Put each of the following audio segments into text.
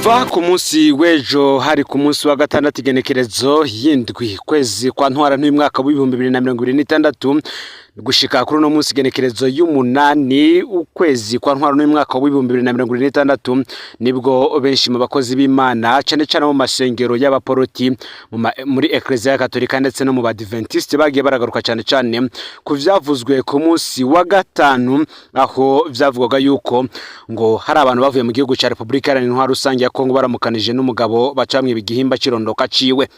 Kuva ku munsi w'ejo, hari ku munsi wa gatandatu, igenekerezo y'indwi, kwezi kwa ntwara n'umwaka w'2026, gushika kuri uno munsi, igenekerezo y'umunani, ukwezi kwa ntwara n'umwaka w'2026, nibwo benshi mu bakozi b'Imana, cane cane mu masengero y'abaporoti, muri Eklezia Katolika ndetse no mu Badventiste, bagiye baragaruka cane cane ku vyavuzwe ku munsi wa gatanu, aho vyavugwaga yuko ngo hari abantu bavuye mu gihugu ca Repubulika Iharanira Intwaro Rusange ya Kongo baramukanije n'umugabo, bacamwe igihimba cirondoka ciwe.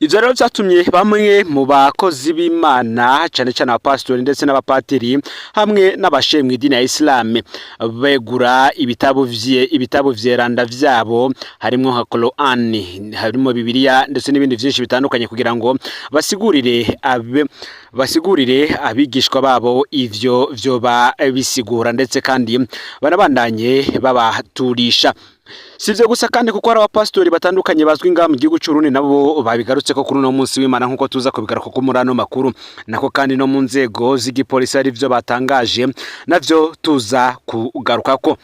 Ivyo rero vyatumye bamwe mu bakozi b'Imana, cane cane abapasitori ndetse n'abapatiri hamwe n'abashehe mw'idini ya Islam, begura ibitabo vyeranda vyabo, harimwo nka Quran, harimo Bibiliya ndetse n'ibindi vyinshi bitandukanye, kugira ngo basigurire abigishwa babo ivyo vyoba bisigura, ndetse kandi banabandanye babaturisha. Si ivyo gusa kandi, kuko hari abapasitori batandukanye bazwi ngaha mu gihugu c'Uburundi nabo babigarutse ko kuri uno munsi w'Imana, nk'uko tuza kubigaruka ko muri ano makuru. Nako kandi no mu nzego z'igipolisi ari vyo batangaje, navyo tuza kugarukako.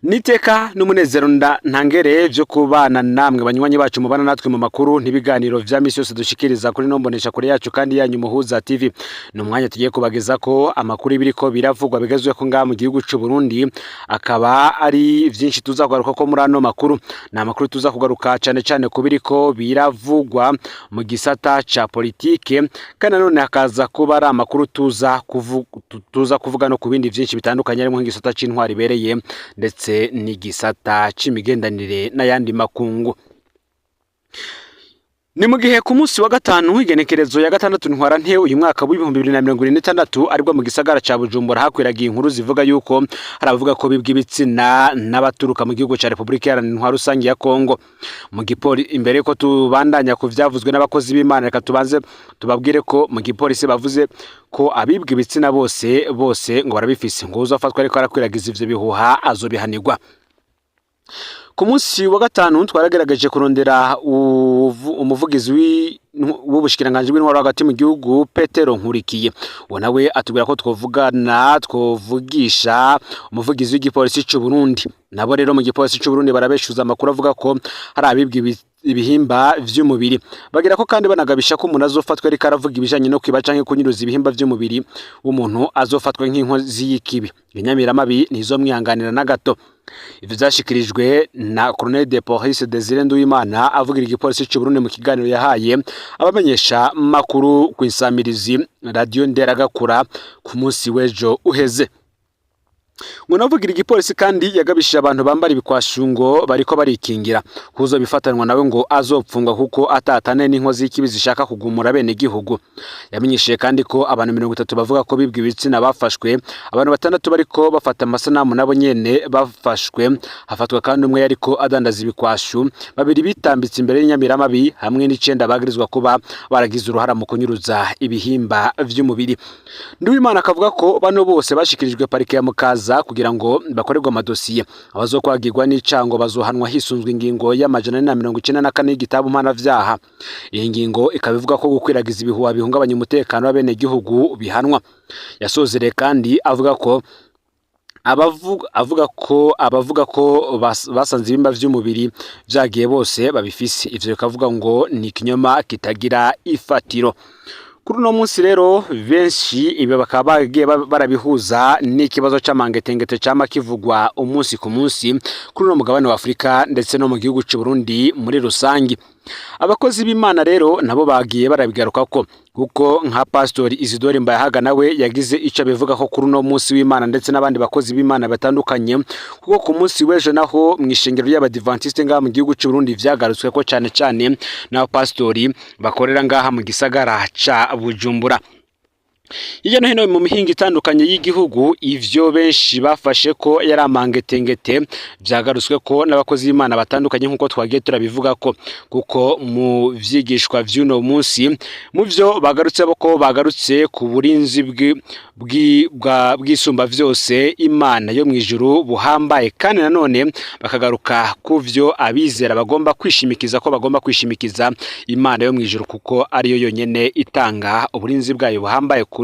Niteka n'umunezero ntangere vyo kubana namwe, banywanyi bacu mubana natwe mu makuru n'ibiganiro vya misi yose dushikiriza kuri no mbonesha kure yacu kandi yanyu Muhuza TV. Ni umwanya tugiye kubageza ko amakuru biriko biravugwa bigezweho ngaha mu gihugu c'u Burundi, akaba ari vyinshi tuza kugaruka ko muri ano makuru. Ni amakuru tuza kugaruka cane cane ku biriko biravugwa mu gisata ca politike, kandi nanone hakaza kuba ari amakuru tuza kuvuga no ku bindi vyinshi bitandukanye, harimo nk'igisata c'intwari ibereye ndetse n'igisata c'imigendanire n'ayandi makungu. Ni mu gihe ku munsi wa gatanu, igenekerezo ya gatandatu ntwarante uyu mwaka w'2026, aribwo mu gisagara ca Bujumbura hakwiragiye inkuru zivuga yuko hari abavuga ko bibwa ibitsina n'abaturuka mu gihugu ca Repubulika Iharanira Intwaro Rusange ya Kongo. Mu gipoli, imbere yuko tubandanya ku vyavuzwe n'abakozi b'Imana, reka tubanze tubabwire ko mu gipolisi bavuze ko abibwa ibitsina bose bose ngo barabifise, ngo uzofatwa ariko arakwiragiza ivyo bihuha azobihanirwa. Ku munsi wa gatanu twaragerageje kurondera umuvugizi w'ubushikiranganji bw'intwaro hagati mu gihugu, Petero Nkurikiye. Uwo nawe atubwira ko twovugana, twovugisha umuvugizi w'igipolisi c'u Burundi. Nabo rero mu gipolisi c'u Burundi barabeshuza amakuru avuga ko hari abibwa ibihimba vy'umubiri. Bagira ko kandi banagabisha ko umuntu azofatwa ariko aravuga ibijanye no kwiba canke kunyuruza ibihimba vy'umubiri w'umuntu azofatwa nk'inkozi y'ikibi, inyamiramabi ntizomwihanganira na gato. Ivyo vyashikirijwe na Colonel de Police Desire Nduwimana, avugira igipolisi c'u Burundi, mu kiganiro yahaye abamenyesha makuru ku insamirizi Radio Nderagakura ku munsi w'ejo uheze. Ngo navugira igipolisi kandi yagabishije abantu bambara ibikwashungo bariko barikingira kuzo bifatanwa nawe ngo azopfungwa, kuko atatane n'inkozi y'ikibi zishaka kugumura bene gihugu. Yamenyesheje kandi ko abantu 30 bavuga ko bibwa ibitsina bafashwe, abantu batandatu bariko bafata amasanamu nabo nyene bafashwe, hafatwa kandi umwe yariko adandaza ibikwashu, babiri bitambitse imbere y'inyamiramabi, hamwe n'icenda bagirizwa kuba baragize uruhara mu kunyuruza ibihimba vy'umubiri. Nduwimana akavuga ko bano bose bashikirijwe parike ya Mukaza kugira ngo bakorerwe amadosiye. Abazokwagirwa n'icango bazohanwa hisunzwe ingingo ya 494 y'igitabo mpanavyaha. Iyi ngingo ikaba ivuga ko gukwiragiza ibihuha bihungabanya umutekano w'abenegihugu bihanwa. Yasozereye kandi avuga ko abavuga ko basanze ibihimba vy'umubiri vyagiye bose babifise, ivyo bikavuga ngo ni ikinyoma kitagira ifatiro. Kuri uno munsi rero benshi ibi bakaba bagiye barabihuza n'ikibazo c'amangetengete cama kivugwa umunsi ku munsi kuri uno mugabane wa Afurika ndetse no mu gihugu c'u Burundi muri rusangi. Abakozi b'Imana rero nabo bagiye barabigarukako, kuko nka Pastori Isidore Mbayahaga nawe yagize ico abivuga ko kuri uno munsi w'Imana, ndetse n'abandi bakozi b'Imana batandukanye, kuko ku munsi w'ejo naho mu ishengero ry'Abadivantiste ngaha mu gihugu c'u Burundi vyagarutswe ko cane cane n'abapastori bakorera ngaha mu gisagara ca Bujumbura. Hirya no hino mu mihingo itandukanye y'igihugu, ivyo benshi bafashe ko yari amangetengete vyagarutswe ko n'abakozi b'Imana batandukanye, nk'uko twagiye turabivuga ko, kuko mu vyigishwa vy'uno munsi, mu vyo bagarutse ko bagarutse ku burinzi bw'isumba vyose, Imana yo mw'ijuru, buhambaye, kandi nanone bakagaruka ku vyo abizera bagomba kwishimikiza, ko bagomba kwishimikiza Imana yo mw'ijuru, kuko ariyo yonyene itanga uburinzi bwayo buhambaye kuri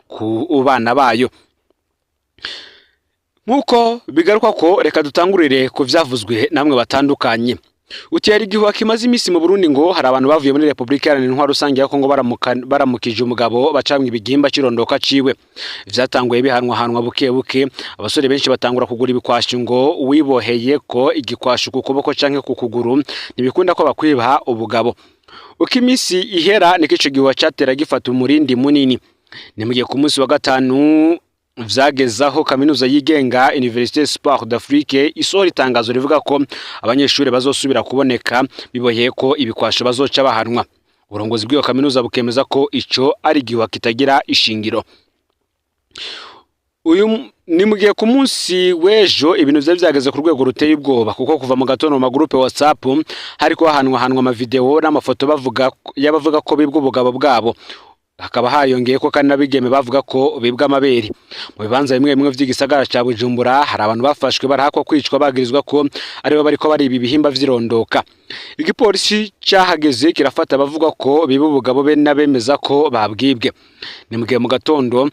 ku bana bayo. Nk'uko bigaruka ko, reka dutangurire ku vyavuzwe namwe batandukanye. Uti hari igihuha kimaze iminsi mu Burundi ngo hari abantu bavuye muri Repubulika Iharanira Intwaro Rusange ya Kongo baramukije umugabo bacamwa ibigimba cirondoka ciwe. Vyatanguye bihanwahanwa buke buke, abasore benshi batangura kugura ibikwashu ngo wiboheye ko igikwashu ku kuboko canke ku kuguru ntibikunda ko bakwiba ubugabo. Uko iminsi ihera niko ico gihuha catera gifata umurindi munini. Ni mu gihe ku munsi wa gatanu vyagezaho kaminuza yigenga Université Espoir d'Afrique isohora itangazo rivuga ko abanyeshuri bazosubira kuboneka biboheye ko ibikwasho bazoca bahanwa. Uburongozi bw'iyo kaminuza bukemeza ko ico ari igihuha kitagira ishingiro. Uyu ni mu gihe ku munsi w'ejo ibintu vyari vyageze ku rwego ruteye ubwoba, kuko kuva mu gatondo mu magurupe WhatsApp hariko hahanwahanwa amavideo n'amafoto bavuga y'abavuga ko bibwa ubugabo bwabo, hakaba hariyongeye ko kandi n'abigeme bavuga ko bibwa amabere. Mu bibanza bimwe bimwe vy'igisagara ca Bujumbura hari abantu bafashwe barahakwa kwicwa, bagirizwa ko aribo bariko bariba ibihimba vy'irondoka. Igipolisi cahageze kirafata abavuga ko biba ubugabo be n'abemeza ko babwibwe. Ni mu gihe mu gatondo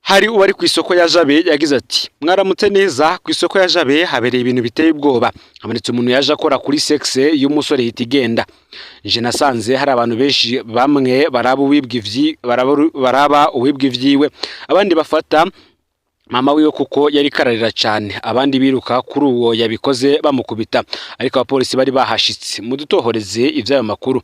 hari uwari ku isoko ya Jabe yagize ati: "Mwaramutse neza, ku isoko ya Jabe habereye ibintu biteye ubwoba. Habonetse umuntu yaje akora kuri sexe y'umusore hita igenda. Nje nasanze hari abantu benshi, bamwe baraba uwibwa ivyi baraba uwibwa ivyiwe, abandi bafata mama wiwe kuko yari kararira cyane, abandi biruka kuri uwo yabikoze bamukubita, ariko abapolisi bari bahashitse. Mudutohoreze ivy'ayo makuru."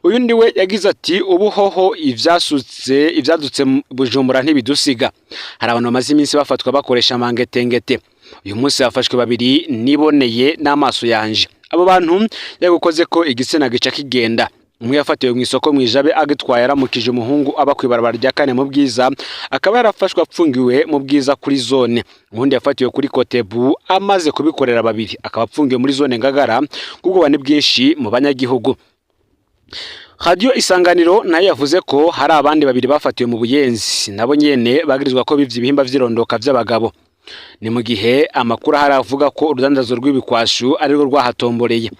Uyu we yagize ati: "Ubu hoho ivyasutse ivyadutse mu Bujumbura ntibidusiga. Hari abantu bamaze iminsi bafatwa bakoresha amangetengete. Uyu munsi hafashwe babiri niboneye n'amaso yanje. Abo bantu yagukoze ko igitsina gica kigenda. Umwe yafatiwe mu isoko mu Ijabe agitwaye aramukije umuhungu aba kw'ibarabara rya kane mu Bwiza, akaba yarafashwe apfungiwe mu Bwiza kuri zone. Ubundi yafatiwe kuri Kotebu amaze kubikorera babiri, akaba apfungiwe muri zone Ngagara. Ubwoba ni bwinshi mu banyagihugu." Radio Isanganiro nayo yavuze ko hari abandi babiri bafatiwe mu Buyenzi, nabo nyene bagirizwa ko bivye ibihimba vy'irondoka vy'abagabo. Ni mu gihe amakuru ahari avuga ko urudandazo rw'ibikwashu arirwo rwahatomboreye.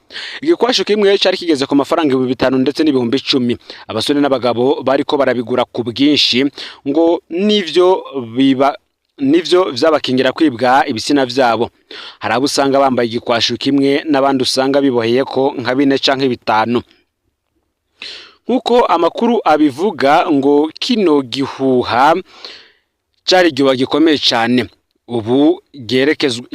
Igikwashu kimwe cari kigeze ku mafaranga 5000 ndetse n'10,000. Abasore n'abagabo bariko barabigura ku bwinshi, ngo nivyo biba nivyo vyabakingira kwibwa ibitsina vyabo. Hari abo usanga bambaye igikwashu kimwe n'abandi usanga biboheye ko nka bine canke bitanu. Nk'uko amakuru abivuga, ngo kino gihuha cari igihuha gikomeye cane ubu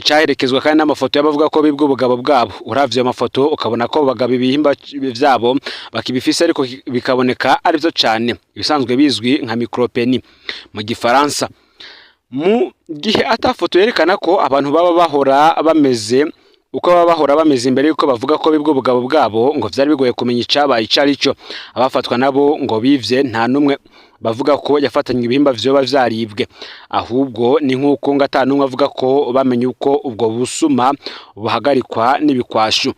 cyaherekezwa kandi n'amafoto y'abavuga ko bibwa ubugabo bwabo. Uravye ayo mafoto ukabona ko bagabo ibihimba vyabo bakibifise, ariko bikaboneka arivyo cane, ibisanzwe bizwi nka micropénis mu gifaransa. Mu gihe ata foto yerekana ko abantu baba bahora bameze uko baba bahora bameze imbere yuko bavuga ko bibwa ubugabo bwabo, ngo vyari bigoye kumenya icabaye ico ari cyo. Abafatwa nabo ngo bivye nta numwe bavuga ko yafatanywe ibihimba vyoba vyaribwe, ahubwo ni nk'uko ngo ata numwe avuga ko bamenye uko ubwo busuma buhagarikwa n'ibikwashu.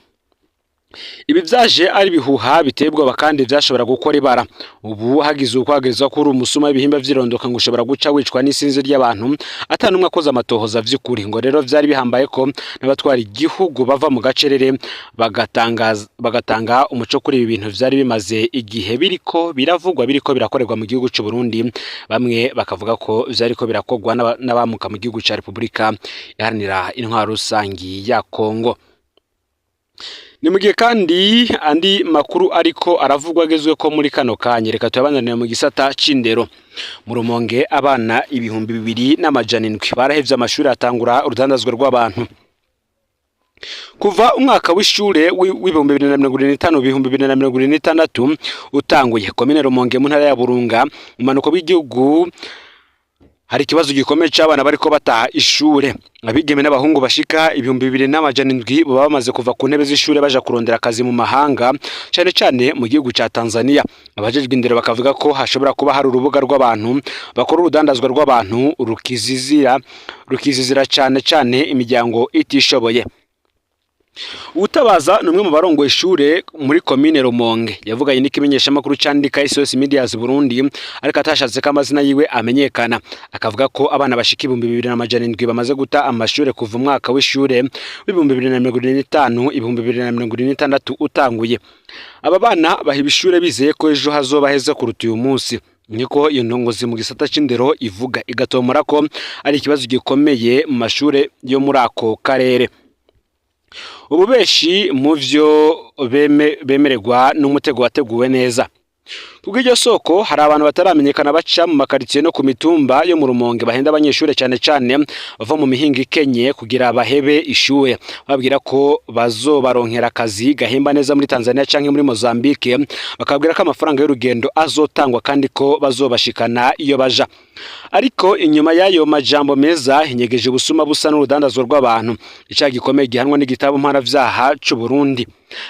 Ibi vyaje ari ibihuha biteye ubwoba kandi vyashobora gukora ibara. Ubu hagize ukwagezwa ko uri umusuma w'ibihimba vy'irondoka, ngo ushobora guca wicwa n'isinzi ry'abantu ata n'umwe akoze amatohoza vy'ukuri. Ngo rero vyari bihambaye ko n'abatwara igihugu bava mu gacerere bagatanga umuco kuri ibi bintu vyari bimaze igihe biriko biravugwa, biriko birakorerwa mu gihugu c'u Burundi. Bamwe bakavuga ko vyariko birakorwa n'abamuka mu gihugu ca Repubulika Iharanira Intwaro Rusangi ya Kongo. Ni mu gihe kandi andi makuru ariko aravugwa agezwe ko muri kano kanya, reka tuyabandanire mu gisata c'indero. Mu Rumonge abana 2700 barahevye amashuri, atangura urudandazwa rw'abantu. Kuva umwaka w'ishure w'2025 2026 utanguye, komine Rumonge mu ntara ya Burunga mu manuko bw'igihugu, hari ikibazo gikomeye c'abana bariko bataha ishure. Abigeme n'abahungu bashika 2700 baba bamaze kuva ku ntebe z'ishure baja kurondera akazi mu mahanga, cane cane mu gihugu ca Tanzania. Abajejwe indero bakavuga ko hashobora kuba hari urubuga rw'abantu bakora urudandazwa rw'abantu rukizizira cane cane imiryango itishoboye. Utabaza ni umwe mu barongoye ishure muri komine Rumonge, yavuganye n'ikimenyeshamakuru candika SOS Medias Burundi, ariko atashatse ko amazina yiwe amenyekana, akavuga ko abana bashika 2700 bamaze guta amashure kuva umwaka w'ishure w'2025 2026 utanguye. Aba bana bahiba ishure bizeye ko ejo hazoba heza kuruta uyu munsi. Niko iyo ndongozi mu gisata c'indero ivuga, igatomora ko ari ikibazo gikomeye mu mashure yo muri ako karere. Ububeshi mu vyo bemererwa n'umutego wateguwe neza. Kubw'iryo soko, hari abantu bataramenyekana baca mu makaritsiye no ku mitumba yo mu Rumonge bahenda abanyeshure, cane cane bava mu mihingo ikenye, kugira bahebe ishure, babwira ko bazobaronkera akazi gahemba neza muri Tanzania canke muri Mozambique, bakabwira ko amafaranga y'urugendo azotangwa kandi ko bazobashikana iyo baja. Ariko inyuma y'ayo majambo meza hinyegeje ubusuma busa n'urudandazwa rw'abantu, icaha gikomeye gihanwa n'igitabo mpanavyaha c'u Burundi.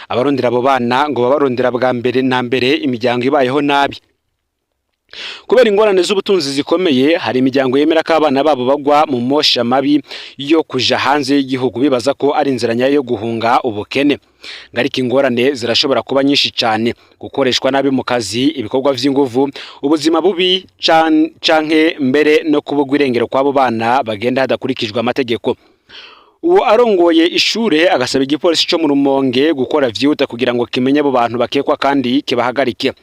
Abarondera abo bana ngo babarondera bwa mbere na mbere imiryango ibayeho nabi kubera ingorane z'ubutunzi zikomeye. Hari imiryango yemera ko abana babo bagwa mu mosha mabi yo kuja hanze y'igihugu, bibaza ko ari inzira nyayo yo guhunga ubukene. Ariko ingorane zirashobora kuba nyinshi cyane: gukoreshwa nabi mu kazi, ibikorwa vy'inguvu, ubuzima bubi, canke mbere no kubugwa irengero kw'abo bana bagenda hadakurikijwe amategeko. Uwo arongoye ishure agasaba igipolisi co mu Rumonge gukora vyihuta kugira ngo kimenye abo bantu bakekwa kandi kibahagarike.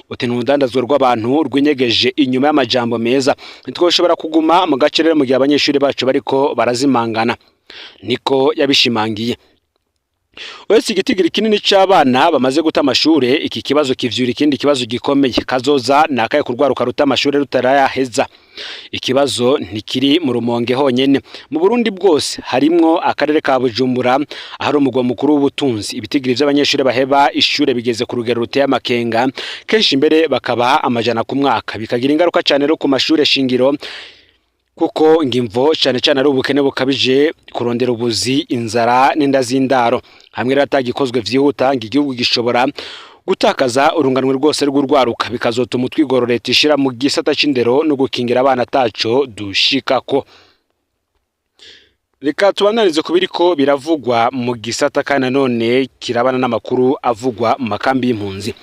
Uti n'urudandazwa rw'abantu rwinyegeje inyuma y'amajambo meza. Ntitwoshobora kuguma mu gace rero mu gihe abanyeshuri bacu bariko barazimangana, niko yabishimangiye. Uretse igitigiri kinini c'abana bamaze guta amashure, iki kibazo kivyura ikindi kibazo gikomeye: kazoza ni akahe kurwaruka ruta amashure rutarayaheza? Ikibazo ntikiri mu Rumonge honyene. Mu Burundi bwose, harimwo akarere ka Bujumbura ahari umugwa mukuru w'ubutunzi, ibitigiri vy'abanyeshure baheba ishure bigeze ku rugero ruteye amakenga, kenshi mbere bakaba amajana ku mwaka, bikagira ingaruka cane rero ku mashure shingiro, kuko ngimvo cane cane ari ubukene bukabije, kurondera ubuzi, inzara n'inda z'indaro. Hamwe rero atagikozwe vyihuta, ngo igihugu gishobora gutakaza urunganwe rwose rw'urwaruka, bikazotuma utwigoro leta ishira mu gisata c'indero no gukingira abana ataco dushikako. Reka tubananize ku biriko biravugwa mu gisata kandi nanone kirabana n'amakuru avugwa mu makambi y'impunzi.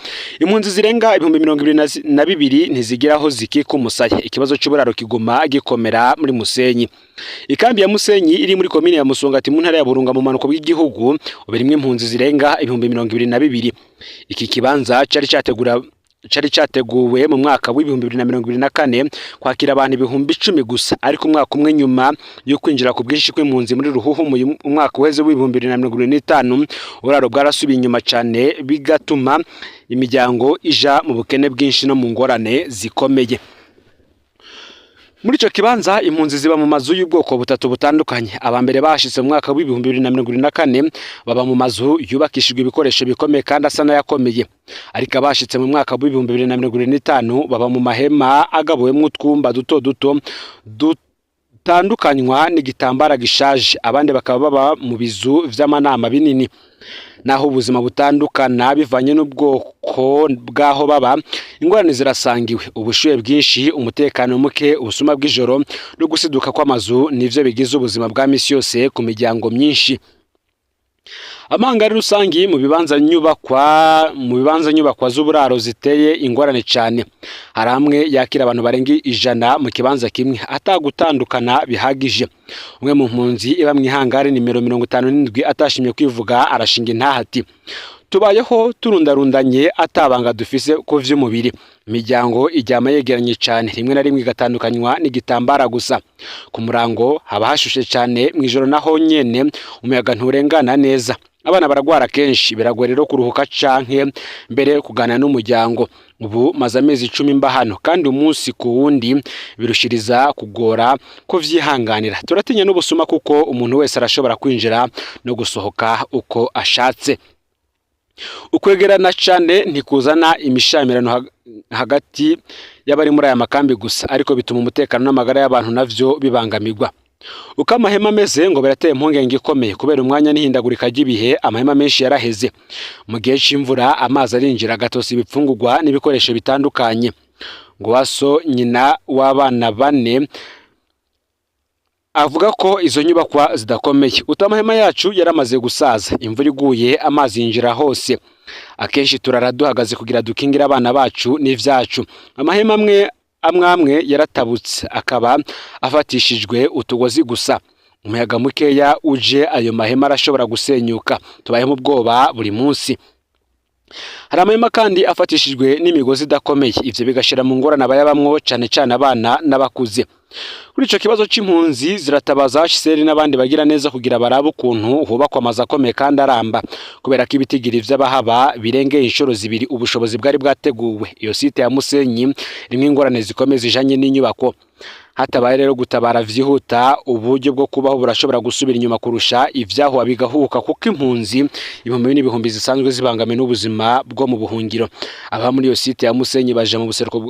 Impunzi zirenga 22,000 ntizigira aho zikika umusaya. Ikibazo c'uburaro kiguma gikomera muri Musenyi. Ikambi ya Musenyi iri muri komine ya Musongati mu ntara ya Burunga mu manuko bw'igihugu, ubu irimwo impunzi zirenga 22,000. Iki kibanza cari categuwe mu mwaka w'2024 kwakira abantu 10,000 gusa, ariko umwaka umwe nyuma yo kwinjira ku bwinshi kw'impunzi muri Ruhuhu mu mwaka uheze w'2025, uburaro bwarasubiye inyuma cane, bigatuma imiryango ija mu bukene bwinshi no mu ngorane zikomeye. Muri ico kibanza, impunzi ziba mu mazu y'ubwoko butatu butandukanye. Aba mbere bashitse mu mwaka w'2024 baba mu mazu yubakishijwe ibikoresho bikomeye kandi asa n'ayakomeye, ariko abashitse mu mwaka w'2025 baba mu mahema agabuwemwo utwumba duto duto dutandukanywa n'igitambara gishaje, abandi bakaba baba mu bizu vy'amanama binini. Naho ubuzima butandukana bivanye n'ubwoko bw'aho baba, ingorane zirasangiwe: ubushuhe bwinshi, umutekano muke, ubusuma bw'ijoro no gusiduka kw'amazu nivyo bigize ubuzima bwa misi yose ku miryango myinshi. Amahangari rusangi mu bibanza nyubakwa z'uburaro ziteye ingorane cane. Hari amwe yakira abantu barenga 100 mu kibanza kimwe atagutandukana bihagije. Umwe mu mpunzi iba mw'ihangari nimero 57 atashimye kwivuga arashinga intaha ati: "Tubayeho turundarundanye, atabanga dufise ku vy'umubiri. Imiryango iryama yegeranye cane, rimwe na rimwe igatandukanywa n'igitambara gusa. Ku murango haba hashushe cane, mw'ijoro naho nyene umuyaga nturengana neza. Abana baragwara kenshi, biragoye rero kuruhuka canke mbere kuganira n'umuryango. Ubu maze amezi 10 mba hano, kandi umunsi ku wundi birushiriza kugora kuvyihanganira. Turatinya n'ubusuma kuko umuntu wese arashobora kwinjira no gusohoka uko ashatse." Ukwegerana cane ntikuzana imishamirano hagati y'abari muri aya makambi gusa, ariko bituma umutekano n'amagara y'abantu navyo bibangamirwa. Uko amahema ameze ngo birateye impungenge ikomeye. Kubera umwanya n'ihindagurika ry'ibihe, amahema menshi yaraheze. Mu gihe c'imvura, amazi arinjira agatosa ibipfungurwa n'ibikoresho bitandukanye. Ngo waso nyina w'abana bane avuga ko izo nyubakwa zidakomeye. Uti: "Amahema yacu yaramaze gusaza. Imvura iguye, amazi yinjira hose. Akenshi turara duhagaze kugira dukingire abana bacu n'ivyacu. Amahema amwe amwe amwe yaratabutse, akaba afatishijwe utugozi gusa. Umuyaga mukeya uje, ayo mahema arashobora gusenyuka. Tubayeho mu bwoba buri munsi." Hari amahema kandi afatishijwe n'imigozi idakomeye, ivyo bigashira mu ngorane abayabamwo, cane cane abana n'abakuze. Kuri ico kibazo c'impunzi ziratabaza HCR n'abandi bagira neza kugira barabe ukuntu hubakwa amazu akomeye kandi aramba, kubera ko ibitigiri vy'abahaba birengeye inshuro zibiri ubushobozi bwari bwateguwe. Iyo site ya Musenyi irimwo ingorane zikomeye zijanye n'inyubako. Hatabaye rero gutabara vyihuta, uburyo bwo kubaho burashobora gusubira inyuma kurusha ivyahuha bigahuka, kuko impunzi ibihumbi n'ibihumbi zisanzwe zibangamiwe n'ubuzima bwo mu buhungiro. Aba muri iyo site ya Musenyi baje mu buseruko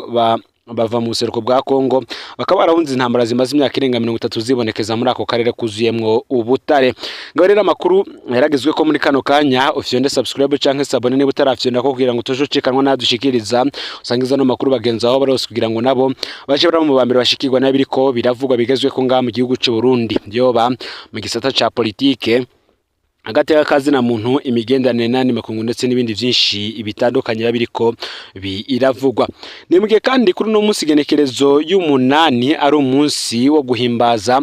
bava mu buseruko bwa Kongo, bakaba barahunze intambara zimaze imyaka irenga 30 zibonekeza muri ako karere kuzuyemwo ubutare. Ngaho rero amakuru yaragezwe ko muri kano kanya. Ufyonde subscribe canke s'abonner niba utarafyonda ko, kugira ngo utojo nadushikiriza. Usangiza no makuru bagenzi aho bari hose, kugira ngo nabo baje bari mu bambere bashikirwa n'abiriko biravugwa bigezwe ko ngaha mu gihugu c'u Burundi, yoba mu gisata ca politike, agateka kazina muntu, imigenderanire n'andi makungu, ndetse n'ibindi vyinshi bitandukanye biba biriko biravugwa. Ni mugihe kandi kuri uno munsi igenekerezo y'umunani ari umunsi wo guhimbaza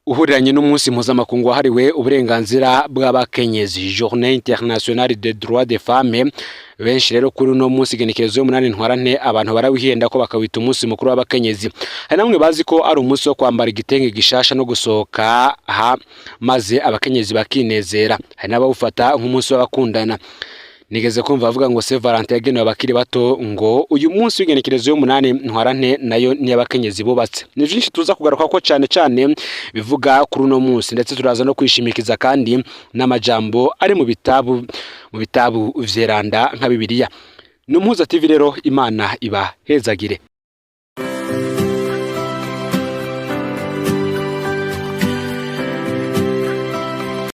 uhuriranye n'umunsi mpuzamakungu wahariwe uburenganzira bw'abakenyezi, Journée internationale des droits des femmes. Benshi rero kuri uno munsi igenekerezo y'umunani Ntwarante abantu barawihenda ko bakawita umunsi mukuru w'abakenyezi. Hari namwe bazi ko ari umunsi wo kwambara igitenge gishasha no gusohoka ha maze abakenyezi bakinezera. Hari n'abawufata nk'umunsi w'abakundana. Nigeze kumva bavuga ngo Saint Valentin yagenewe abakiri bato, ngo uyu munsi w'igenekerezo y'umunani Ntwarante nayo ni abakenyezi bubatse. Ni vyinshi tuza kugaruka ko cane cane bivuga kuri uno munsi, ndetse turaza no kwishimikiza kandi n'amajambo ari mu bitabu vyeranda nka Bibiliya. Ni Umuhuza TV rero, Imana ibahezagire.